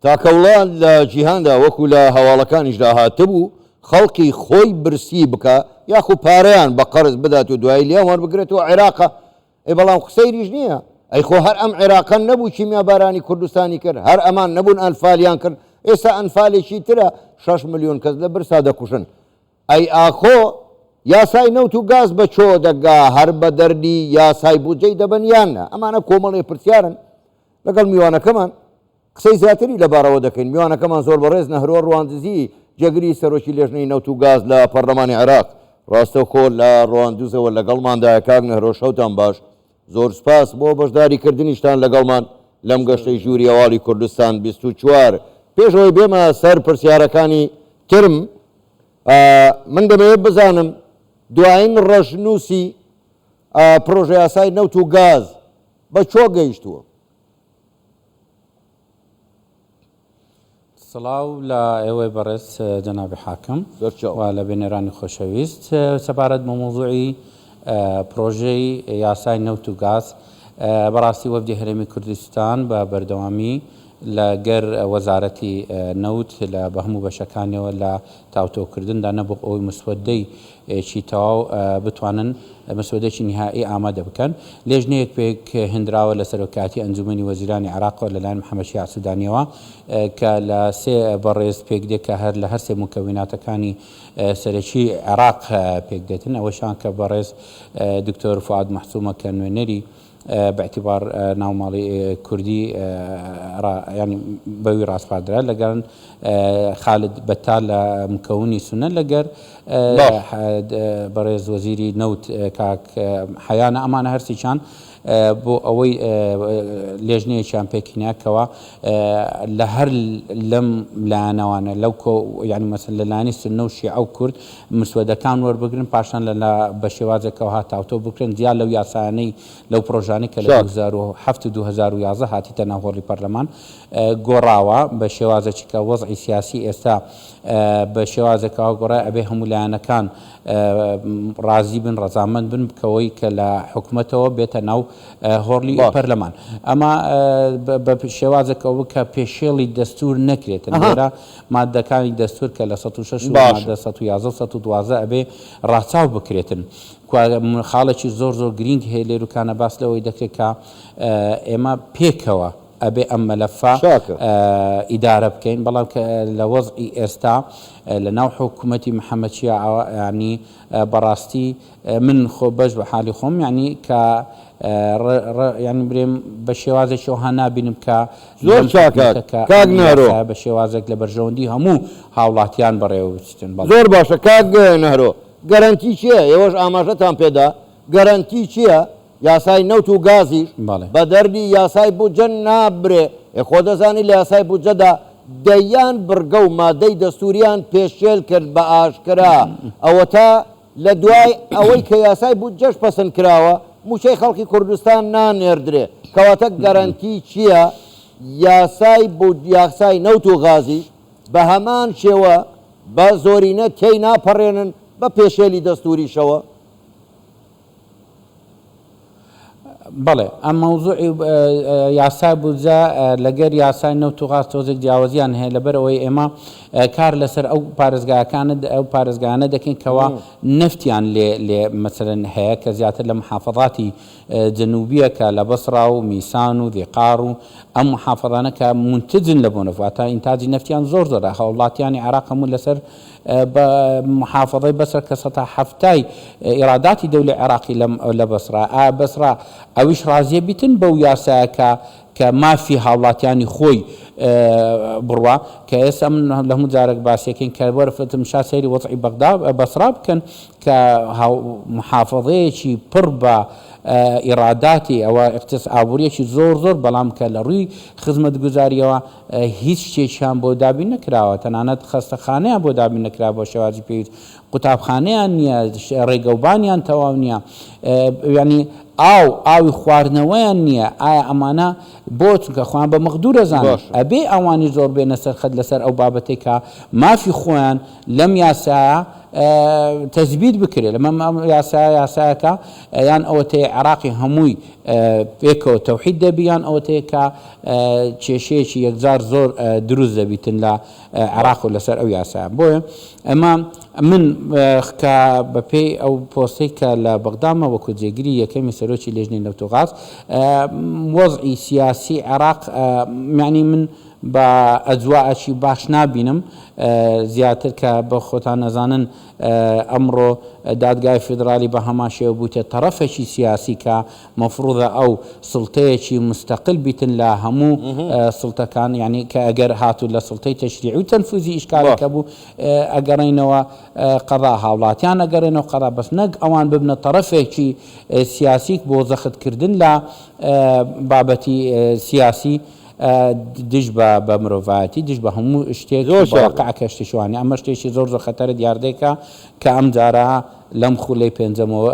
تاکە وڵات لە جیهاندا وەکو لە هەواڵەکانیشدا هاتبوو خەڵکی خۆی برسی بکا یاخو پارەیان بە قەرز بدات و دوایی لێیان وەربگرێتەوە عێراقە. ئەی بەڵام سەیریش نییە ئەی خۆ هەر ئەم عێراقە نەبوو کیمیابارانی کوردستانی کرد، هەر ئەمان نەبوون ئەنفالیان کرد، ئێستا ئەنفالێکی ترە 6 ملیۆن کەس لە برسا دەکوژن. ئەی ئاخۆ یاسای نەوت و گاز بە چۆ دەگا هەر بە دەردی یاسای بودجەی دەبەن یان نا؟ ئەمانە کۆمەڵێ پرسیارن لەگەڵ میوانەکەمان قسەی زیاتری لەبارەوە دەکەین. میوانەکەمان زۆر بەڕێز نەهرۆ ڕواندزی جێگری سەرۆکی لێژنەی نەوت و گاز لە پەرلەمانی عێراق ڕاستەوخۆ لە ڕواندزەوە لەگەڵماندایە. کاک نەهرۆ شەوتان باش، زۆر سوپاس بۆ بەشداری کردنیشتان لەگەڵمان لەم گەشتەی ژووری هەواڵی کوردستان 24. پێش ئەوەی بێمە سەر پرسیارەکانی ترم من دەمەوێت بزانم دوایین ڕەشنووسی پڕۆژەیاسای نەوت و گاز بە کوێ گەیشتووە؟ سڵاو لە ئێوەی بەڕێز جەنابی حاکم و لە بینەرانی خۆشەویست. سەبارەت بە مەوزوعی پرۆژەی یاسای نەوت و گاز، بەڕاستی وەفدی هەرێمی کوردستان بە بەردەوامی لە گەر وەزارەتی نەوت لە بە هەموو بەشەکانیەوە لە تاوتۆکردندا نەبوو ئەوەی مسودەی چی تەواو بتوانن مسودەیەکی نیهائی ئامادە بکەن. لێژنەیەک پێک هێندراوە لە سەرۆکایەتی ئەنجومەنی وەزیرانی عێراقەوە لەلایەن محەمەد شیاع سودانیەوە کە لە سێ بەڕێز پێک دێت کە هەر لە هەر سێ موکەویناتەکانی سەرەکی عێراق پێک دێتن ئەوەشان کە بەڕێز دکتۆر فوئاد مەحسومە کە نوێنەری باعتبار ناو ماڵی کوردی را یانی بەوی ڕاسپاردرا لەگەڵ خالد بەتال لە مکەونی سونە لەگەر بەڕێز وەزیری نەوت کاک حەیانە ئەمانە هەرسیچان بۆ ئەوەی لێژنەیەکیان پێکهێنا کەوا لە هەر لەم لایەنەوانە لەو کۆ یانی مەسەلەن لە لایەنی سوننە و شیعە و کورد مسوەدەکان وەربگرن پاشان لە بە شێوازێکەوە ها تاوتۆ بکرێن جیا لەو یاسایانەی لەو پڕۆژانەی کە لە 2007 و 2011 هاتیتە ناو هۆڵی پەرلەمان گۆڕاوە بە شێوازێکی کە وەزعی سیاسی ئێستا بە شێوازێکەوە گۆڕای ئەبێ هەموو لایەنەکان ڕازی بن ڕەزامەند بن بکەوەی کە لە حکومەتەوە بێتە ناو هۆڕلی پەرلەمان ئەمە بە شێوازێکەوە کە پێشێڵی دەستور نەکرێتن لێرە مادەکانی دەستور کە لە 106 و مادە 111 و 112 ئەبێ ڕاچاو بکرێتن خاڵێکی زۆر زۆر گرینگ هەیە لێروکانە باس لەوەی دەکرێت کە ئێمە پێکەوە ئەبێ ئەم مەلەفە ئیدارە بکەین بەڵام کە لە وەزعی ئێستا لە ناو حکوومەتی محەممەد شیاعەوە یانی بەڕاستی من خۆ بەش بە حالی خۆم یانی کە یانی برێم بە شێوازێکی ئەوها نابینم کە زۆر چاکە کاک نەهرۆ بە شێوازێک لە بەرژەوەندی هەموو هاوڵاتیان بەڕێوە بچتن. زۆر باشە کاک نەهرۆ گەرەنتی چییە؟ ئێوەش ئاماژەتان پێدا گەرەنتی چییە یاسای نەوت و گازیش بە دەردی یاسای بودجە نابرێ، ئێ خۆ دەزانی لە یاسای بودجەدا دەیان بڕگە و مادەی دەستووریان پێشێل کرد بە ئاشکرا، ئەوەتا لە دوای ئەوەی کە یاسای بودجەش پەسند کراوە مووچەی خەڵکی کوردستان نانێردرێ، کەواتە گەرەنتی چییە یاسای یاسای نەوت و غازیش بە هەمان شێوە بە زۆرینە تێی ناپەڕێنن بە پێشێلی دەستووریشەوە؟ بەڵێ ئەم مەوزوعی یاسای بودجە لەگەر یاسای نەوت و غاز تۆزێک جیاوازیان هەیە لەبەر ئەوەی ئێمە کار لەسەر ئەو پارێزگاکانە ئەو پارێزگانە دەکەین کەوا نەفتیان لێ لێ مەسەلەن هەیە کە زیاتر لە محافظاتی جنوبیە کە لە بەسڕا و میسان و ذیقار و ئەم محافظانە کە منتجن لە بۆ نەفت واتە ئینتاجی نەفتیان زۆر زۆرە هاوڵاتیانی عێراق هەموو لەسەر بە محافظەی بەسرە کە سەتا حەفتای ئیراداتی دەولی عێراقی لەم لە بەسرە ئایا بەسرە ئەویش ڕازیە بیتن بەو یاسایە کە کە مافی هاوڵاتیانی خۆی بڕوا کە ئێستا من لە هەموو جارێک باسیەکەین کە وەرە تمشا سەیری وەزعی بەغدا بەسرا بکەن کە هاو محافظەیەکی پڕ بە ئیراداتی ئەوە اقتص ئابووریەکی زۆر زۆر بەڵام کە لە ڕووی خزمەتگوزاریەوە هیچ شتێکیان بۆ دابین نەکراوە، تەنانەت خەستەخانەیان بۆ دابین نەکراوە بە شێوازی پێویست، قوتابخانەیان نییە، ڕێگەوبانیان تەواو نییە، یانی ئاو، ئاوی خواردنەوەیان نییە، ئایا ئەمانە بۆ؟ چونکە خۆیان بە مەغدور ئەزانن. باشە. ئەبێ ئەوانیش زۆر بێنە سەر خەت لەسەر ئەو بابەتەی کە مافی خۆیان لەم یاسایە تەسبیت بکرێ. لەم ئەم یاسایە یاسایەکە یان ئەوەتەیە عێراقی هەمووی پێکەوە تەوحید دەبی یان ئەوەتەیە کە کێشەیەکی یەکجار زۆر دروست دەبیتن لە عێراق و لەسەر ئەو یاسایە. بۆیە ئەمە من کە بەپێی ئەو پۆستەی کە لە بەغدامە وەکو جێگری یەکەمی سەرۆکی لێژنەی نەوت و غاز وەزعی سیاسی عێراق یانی من بە ئەجوائەکی باش نابینم زیاتر کە بە خۆتان نەزانن ئەمڕۆ دادگای فیدرالی بە هەمان شێوە بوویتە تەڕەفێکی سیاسی کە مەفروزە ئەو سوڵتەیەکی مستقل بیتن لە هەموو سوڵتەکان یانی کە ئەگەر هاتوو لە سوڵتەی تەشریعی و تەنفوزی ئیشکالێک هەبوو ئەگەڕێینەوە قەزا هاوڵاتیان ئەگەڕێنەوە قەزا بەس نەک ئەوان ببنە تەڕەفێکی سیاسی بۆ زەخت کردن لە بابەتی سیاسی دژ بە بە مرۆڤایەتی دژ بە هەموو شتێک زۆر بە چاکە. واقع کە شتێکی وانیە ئەمە شتێکی زۆر زۆر خەتەرە دیاردەیەکە کە ئەم جارە لەم خولەی پێنجەمەوە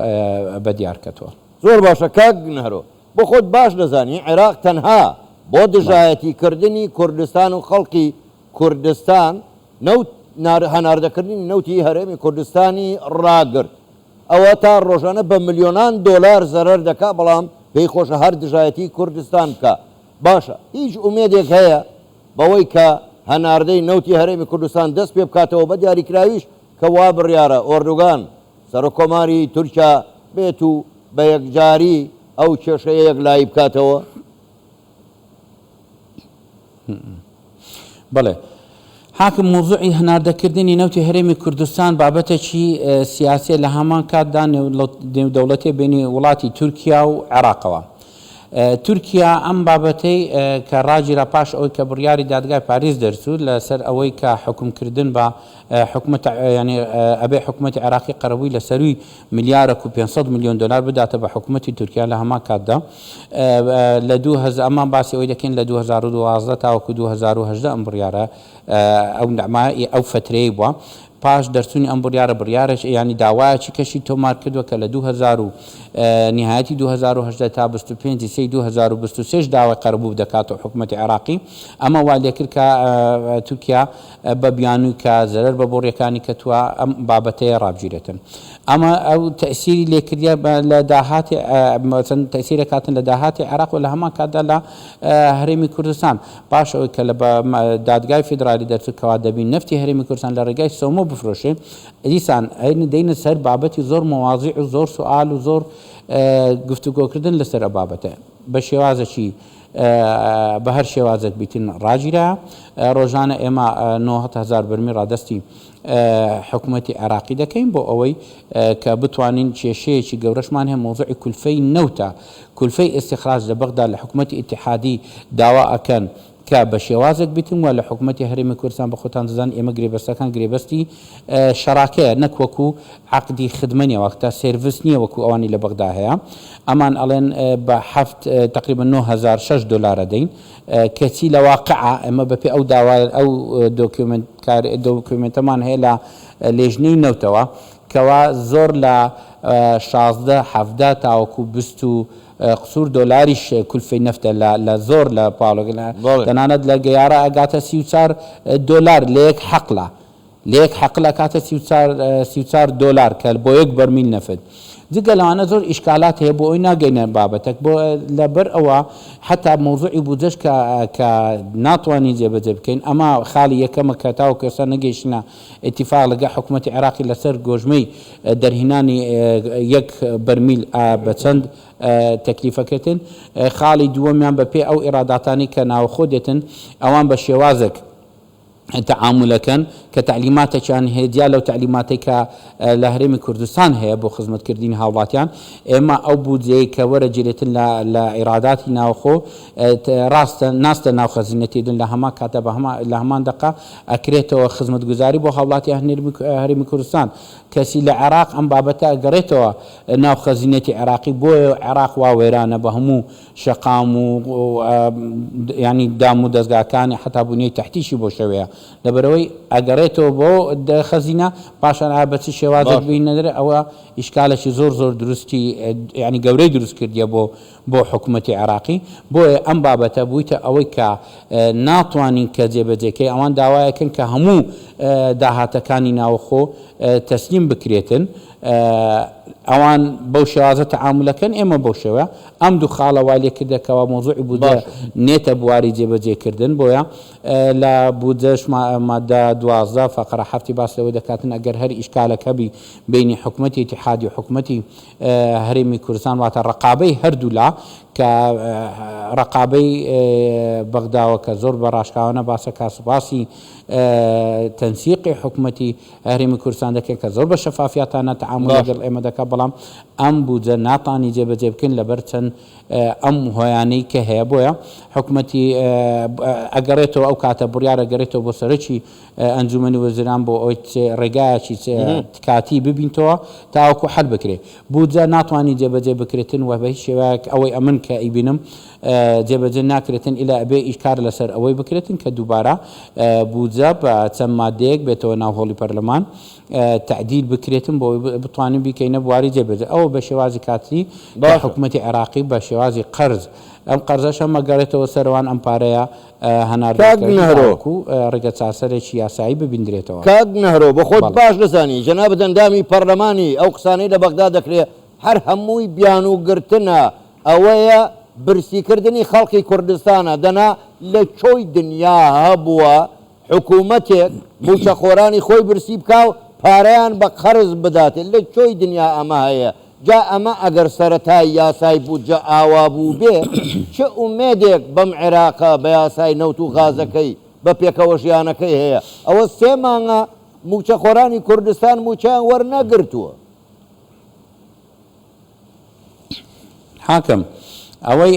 بە دیار کەتووە. زۆر باشە کاک نەهرۆ بۆ خۆت باش دەزانی عێراق تەنها بۆ دژایەتی کردنی کوردستان و خەڵکی کوردستان نەوت هەناردەکردنی نەوتی هەرێمی کوردستانی ڕاگرت ئەوە تا ڕۆژانە بە ملیۆنان دۆلار زەرەر دەکا بەڵام پێی خۆشە هەر دژایەتی کوردستان بکا باشە هیچ ئومێدێک هەیە بەوەی کە هەناردەی نەوتی هەرێمی کوردستان دەست پێ بکاتەوە بە دیاریکراویش کە وا بڕیارە ئۆردوگان سەرۆک کۆماری تورکیا بێت و بە یەکجاری ئەو کێشەیە یەکلایی بکاتەوە؟ بەڵێ حاکم مەوزوعی هەناردەکردنی نەوتی هەرێمی کوردستان بابەتێکی سیاسیە لە هەمان کاتدا نێودەوڵەتیە بینی وڵاتی تورکیا و عێراقەوە. تورکیا ئەم بابەتەی کە ڕاگیرا پاش ئەوەی کە بڕیاری دادگای پاریس دەرچوو لەسەر ئەوەی کە حوکمکردن بە حکومەت یانی ئەبێ حکومەتی عێراقی قەرەبووی لە سەرووی ملیارەک و 500 ملیۆن دۆلار بداتە بە حکومەتی تورکیا لە هەمان کاتدا لە دوو هەز ئەمان باسی ئەوەی دەکەین لە 2012 تاوەکو 2018 ئەم بڕیارە ئەو ئەو فترەیە بووە پاش دەرچوونی ئەم بڕیارە بڕیارێک یانی داوایەکی کەشی تۆمار کردووە کە لە 2000 و نیهایەتی 2018 تا 25 سێی 2023 داوای قەرەبوو دەکاتەوە حکومەتی عێراقی ئەمە وا لێکرد کە تورکیا بە بیانووی کە زەرەر بە بۆڕیەکانی کەتووە ئەم بابەتەیە ڕابگیرێتن ئەمە ئەو تەئسیری لێکردە لە داهاتی چەند تەئسیرەکاتن لە داهاتی عێراق و لە هەمان کاتدا لە هەرێمی کوردستان پاش ئەوەی کە لە دادگای فیدرالی دەرچوو کەوا دەبی نەفتی هەرێمی کوردستان لە ڕێگای سۆمۆ بفرۆشێ دیسان دەینە سەر بابەتی زۆر مەوازیع و زۆر سوئال و زۆر گفتوگۆکردن لەسەر ئەو بابەتە بە شێوازێکی بە هەر شێوازێک بیتن ڕاگیرا. ڕۆژانە ئێمە 900 هەزار بەرمیل ڕادەستی حکومەتی عێراقی دەکەین بۆ ئەوەی کە بتوانین کێشەیەکی گەورەشمان هەیە مەوزوعی کولفەی نەوتە کولفەی ئیستیخراج لە بەغدا لە حکومەتی ئیتیحادی داوا ئەکەن کە بە شێوازێک بیتن و لە حکومەتی هەرێمی کوردستان بە خۆتان دەزانن ئێمە گرێبەستەکان گرێبەستی شەراکەیە نەک وەکو عەقدی خدمە نیە واتە سێرڤس نیە وەکو ئەوانی لە بەغدا هەیە ئەمان ئەڵێن بە حەفت تقریبا 9006 دۆلار ئەدەین کەچی لە واقعا ئێمە بەپێ ئەو داوا ئەو دۆکیومێنت کار دۆکیومێنتەمان هەیە لە لێژنەی نەوتەوە کەوا زۆر لە 16 17 تاوەکو 20 و قسور دۆلاریش کولفەی نەفتە لە لە زۆر لە پاڵۆگە بەڵێ. تەنانەت لە گەیارە ئەگاتە 34 دۆلار لە یەک حەقلە لە یەک حەقل ئەکاتە 34 دۆلار کە بۆ یەک بەرمیل نەفت. جگە لەوانە زۆر ئیشکالات هەیە بۆ ئەوی ناگەینە بابەتەک بۆ لەبەر ئەوە حتا مەوزوعی بودجەش کە کە ناتوانین جێبەجێ بکەین ئەمە خاڵی یەکەمە کە تاوەکو ئێستا نەگەیشتینە ئیتیفاق لەگەڵ حکومەتی عێراقی لەسەر گۆژمەی دەرهینانی یەک بەرمیل بە چەند تەکلیفەکەتن. خاڵی دووەمیان بەپێی ئەو ئیراداتانەی کە ناوخۆ دێتن ئەوان بە شێوازێک تەعامولەکەن کە تەعلیماتێکیان هەیە جیا لەو تەعلیماتەی کە لە هەرێمی کوردستان هەیە بۆ خزمەتکردنی هاوڵاتیان ئێمە ئەو بودجەیەی کە وەرەگیرێتن لە لە ئیراداتی ناوخۆ ڕاستە ناستە ناو خەزینەتی دن لە هەمان کاتدا بە هەمان لە هەمان دەقە ئەکرێتەوە خزمەتگوزاری بۆ هاوڵاتیان هەرێمی کوردستان کەچی لە عێراق ئەم بابەتە ئەگەڕێتەوە ناو خەزینەتی عێراقی بۆیە عێراق وا وێرانە بە هەموو شەقام و یانی دام و دەزگاکانی حەتا بونیەی تەحتیشی بۆ شەوەیە. لەبەرئەوەی ئەگەڕێتەوە بۆ خەزینە پاشان ئایا بە چ شێوازێک باشە. بینەدرێ ئەوە ئیشکالێکی زۆر زۆر دروستی یانی گەورەی دروست کردیە بۆ بۆ حکومەتی عێراقی بۆیە ئەم بابەتە بوویتە ئەوەی کە ناتوانین کە جێبەجێکەی ئەوان داوایەکەن کە هەموو داهاتەکانی ناوخۆ تەسلیم بکرێتن ئەوان بەو شێوازە تەعامولەکەن ئێمە بەو شێوە ئەم دوو خاڵە وای لێ کردە کەوا مەوزوعی بودجە باشە. نێتە بواری جێبەجێکردن بۆیە لە بودجەش مادە 12 فەقرە حەفتی باس لەوە دەکاتن ئەگەر هەر ئیشکالەک هەبی بینی حکومەتی ئیتیحادی و حکومەتی هەرێمی کوردستان واتە ڕەقابەی هەردوولا کە ڕەقابەی بەغداوە کە زۆر بە ڕاشکاوانە باسە کا سوپاسی تەنسیقی حکومەتی هەرێمی کوردستان دەکەن کە زۆر بە شەفافیاتانە تەعامول باشە. لەگەڵ ئێمە دەکات بەڵام ئەم بودجە ناتانی جێبەجێ بکەین لەبەر چەند ئەم هۆیانەی کە هەیە بۆیە حکومەتی ئەگەڕێتەوە ئەو کاتە بڕیار ئەگەرێتەوە بۆ سەرۆکی ئەنجومەنی وەزیران بۆ ئەوەی ڕێگایەکی کاتی ببینتەوە تاوەکو حەل بکرێ بودجە ناتوانی جێبەجێ بکرێتن و بە هیچ شێوەیەک ئەوەی ئەمن کە ئەیبینم جێبەجێ ناکرێتن ئیلا ئەبێ ئیش کار لەسەر ئەوەی بکرێتن کە دووبارە بودجە بە چەند مادەیەک بێتەوە ناو هۆڵی پەرلەمان تەعدیل بکرێتن بۆ بتوانین بیکەینە بواری جێبەجێ ئەوە بە شێوازی کاتی کە باشە. حکومەتی عێراقی بە شێوازی قەرز ئەم قەرزەش هەم ئەگەڕێتەوە سەروان ئەم پارەیە هەناردە کاک بکرێت نەهرۆ. تاوەکو ڕێگە چارسەرێکی یاسایی ببیندرێتەوە. کاک نەهرۆ بۆ خۆت بەڵێ. باش دەزانی جەنابت ئەندامی پەڕلەمانی ئەو قسانەی لە بەغدا دەکرێ هەر هەمووی بیانوو گرتنە ئەوەیە برسی کردنی خەڵکی کوردستانە دەنا لە کۆی دنیا هەبووە حکوومەتێک مووچەخۆرانی خۆی برسی بکا و پارەیان بە قەرز بداتێ لە کۆی دنیا ئەمە هەیە جا ئەمە ئەگەر سەرەتای یاسای بودجە ئاوا بووبێ چ ئومێدێک بەم عێراقە بە یاسای نەوت و غازەکەی بە پێکەوەژیانەکەی هەیە ئەوە سێ مانگە مووچەخۆرانی کوردستان مووچەیان وەرنەگرتووە. حاکم، ئەوەی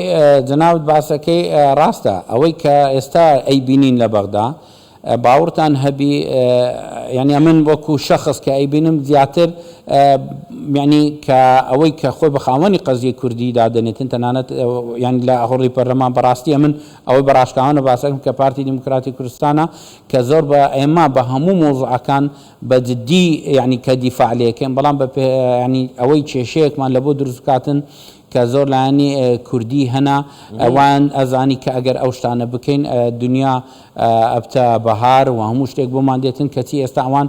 جەنابت باسەکەی ڕاستە، ئەوەی کە ئێستا ئەیبینین لە بەغدا، باوڕتان هەبی یانی ئەمن وەکو شەخس کە ئەیبینم زیاتر یانی کە ئەوەی کە خۆی بە خاوەنی قەزیەی کوردی دادەنێتن تەنانەت یانی لە هۆڵی پەرلەمان بەڕاستی ئەمن ئەوەی بە ڕاشکاوانە باسەکەم کە پارتی دیموکراتی کوردستانە کە زۆر بە ئێمە بە هەموو مەوزوعەکان بە جدی یانی کە دیفاع لێکەین بەڵام بە یانی ئەوەی کێشەیەکمان لە بۆ دروست بکاتن کە زۆر لایەنی کوردی هەنا وایان ئەزانی کە ئەگەر ئەو شتانە بکەین دنیا ئەبتە بەهار و هەموو شتێک بۆمان دێتن کەچی ئێستا ئەوان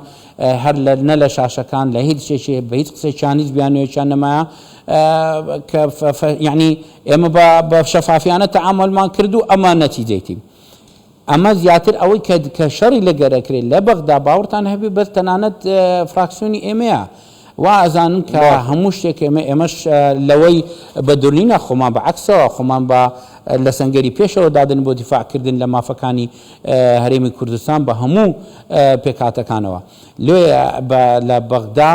هەر لە نە لە شاشەکان لە هیچ شتێکی بە هیچ قسێکیان هیچ بیانوویەکیان نەمایە کە یعنی ئێمە بە شەفافیانە تەعاملمان کرد و ئەمە نەتیجەیتی ئەمە زیاتر ئەوەی کە کە شەڕی لەگەر ئەکرێ لە بەغدا باوەڕتان هەبێ بەس تەنانەت فراکسیۆنی ئێمەیە وا ئەزانن کە باشە. هەموو شتێک ئێمە ئێمەش لەوەی بە دورنینە خۆمان بە عەکسەوە خۆمان بە لە سەنگەری پێشەوە دادەنین بۆ دیفاع کردن لە مافەکانی هەرێمی کوردستان بە هەموو پێکهاتەکانەوە. لۆیە بە لە بەغدا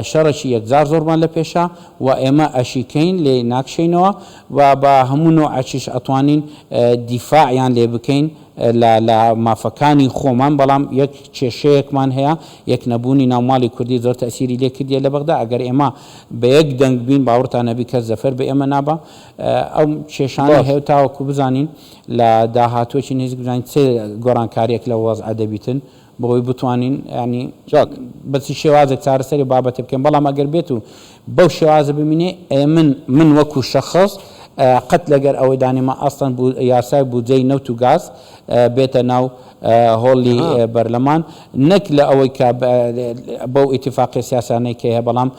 شەڕێکی یەکجار زۆرمان لە پێشە و ئێمە ئەشیکەین لێی ناکشێینەوە و بە هەموو نەوعەکیش ئەتوانین دیفاعیان لێ بکەین لە لە مافەکانی خۆمان بەڵام یەک کێشەیەکمان هەیە یەک نەبوونی ناو ماڵی کوردی زۆر تەئسیری لێ کردیە لە بەغدا ئەگەر ئێمە بە یەک دەنگ بین باوەڕتان هەبی کەس زەفەر بە ئێمە نابا ئەو کێشانە باشە. هەیە تاوەکو بزانین لە داهاتووەکی نزیک بزانین چ گۆڕانکاریەک لەو وەزعە دەبیتن بۆی بتوانین یانی چاک. بە چ شێوازێک چارەسەری بابەتە بکەین بەڵام ئەگەر بێت و بەو شێوازە بمینێ من من وەکو شەخص قەت لەگەر ئەوەی دانیمە ئەسڵەن یاسای بودجەی نەوت و گاز بێتە ناو هۆڵی بەرلەمان نەک لە ئەوەی کە بەو ئیتیفاقی سیاسانەی کە هەیە بەڵام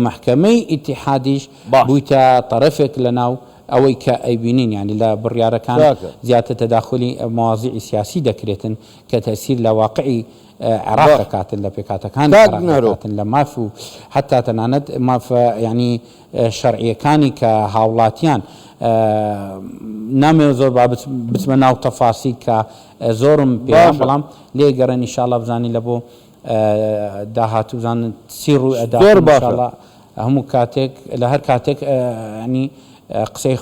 مەحکەمەی ئیتیحادیش باش. بوویتە تەرەفێک لە ناو ئەوەی کە ئەیبینین یانی لە بڕیارەکان چاکە. زیاتر تەداخولی مەوازیعی سیاسی دەکرێتن کە تەئسیر لە واقعی عێراق باش. دەکاتن لە پێکهاتەکانی کاک عێراق نەهرۆ. دەکاتن لە ماف و حەتا تەنانەت مافە یانی شەرعیەکانی کە هاوڵاتیان نامەوێت زۆر با بچمە ناو تەفاسیل کە زۆرم پێیە باشە. بەڵام لێ گەڕێن ئینشاڵڵا بزانین لە بۆ داهاتوو بزانن چی ڕوو ئەدات زۆر باشە. ئینشاڵڵا هەموو کاتێک لە هەر کاتێک ینی قسەی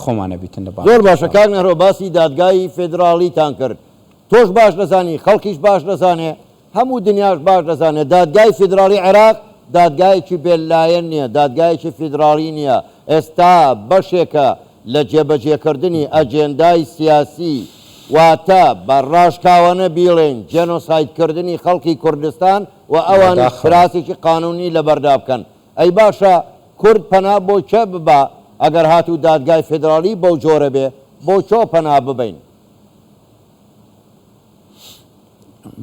خۆمانە بیتن لە زۆر بابەتی باشە بابەت. کاک نەهرۆ باسی دادگای فێدراڵیتان کرد تۆش باش دەزانی خەڵکیش باش دەزانێ هەموو دنیاش باش دەزانێ دادگای فیدراڵی عێراق دادگایەکی بێ لایەن نییە دادگایەکی فیدراڵی نییە ئێستا بەشێکە لە جێبەجێکردنی ئەجێندای سیاسی واتە بە ڕاشکاوانە بیڵێین جێنۆساید کردنی خەڵکی کوردستان و ئەوانیش بەداخەوە. کراسێکی قانونی لەبەردا بکەن. ئەی باشە کورد پەنا بۆ کێ ببا ئەگەر هاتوو دادگای فیدراڵی بەو جۆرە بێ بۆ کۆ پەنا ببەین؟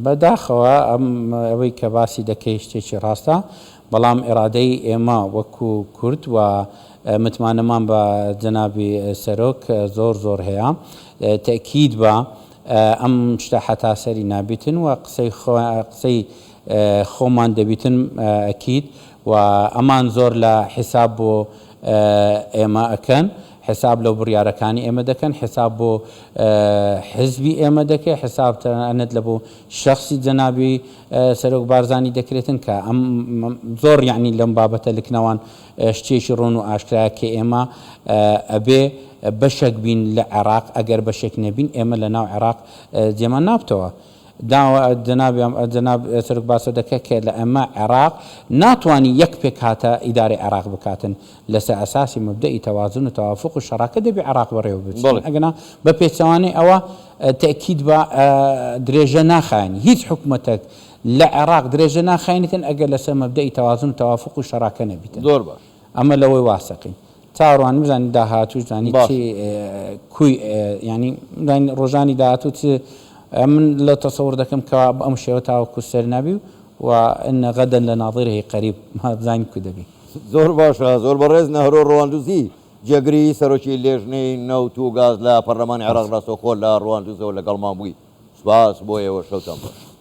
بەداخەوە ئەم ئەوەی کە باسی دەکەی شتێکی ڕاستە بەڵام ئیرادەی ئێمە وەکو کورد و متمانەمان بە جەنابی سەرۆک زۆر زۆر هەیە تەئکید بە ئەم شتە حەتا سەری نابیتن و قسەی قسەی خۆمان دەبیتن ئەکید و ئەمان زۆر لە حیساب بۆ ئێمە ئەکەن حساب لەو بڕیارەکانی ئێمە دەکەن، حساب بۆ حزبی ئێمە دەکرێت، حساب تەنانەت لە بۆ شەخسی جەنابی سەرۆک بارزانی دەکرێتن کە ئەم زۆر یەعنی لەم بابەتە لکنەوان شتێکی ڕوون و ئاشکرایە کە ئێمە ئەبێ بەشێک بین لە عێراق، ئەگەر بەشێک نەبین ئێمە لە ناو عێراق جێمان نابتەوە. داوا جەنابی جەناب سەرۆک باسە دەکە کە لە ئەمە عێراق ناتوانی یەک پێکهاتە ئیدارەی عێراق بکاتن لەسەر ئەساسی مەبدەئی تەوازن و تەوافوق و شەراکە دەبی عێراق بەڕێوە بچێت بەڵێ. ئەگەنا بە پێچەوانەی ئەوە تەئکید بە درێژە ناخایەنی هیچ حکومەتەک لە عێراق درێژە ناخایەنیتن ئەگەر لەسەر مەبدەئی تەوازن و تەوافوق و شەراکە نەبیتن. زۆر باش. ئەمە لەوەی واسەقین. چاوەڕوانین بزانین داهاتووش بزانین چ باشە. کوی یانی بزانین ڕۆژانی داهاتوو چ من لە تەسەور دەکەم کەوا بە ئەم شێوە تاوەکو سەر نابی و ان غدا لناظره قریب بزانین کو دەبی. زۆر باشە زۆر بەڕێز نەهرۆ ڕواندوزی جێگری سەرۆکی لێژنەی نەوت و گاز لە پەرلەمانی عێراق ڕاستەوخۆ لە ڕواندوزەوە لەگەڵمان بووی سوپاس بۆ ئێوە شەوتان باش.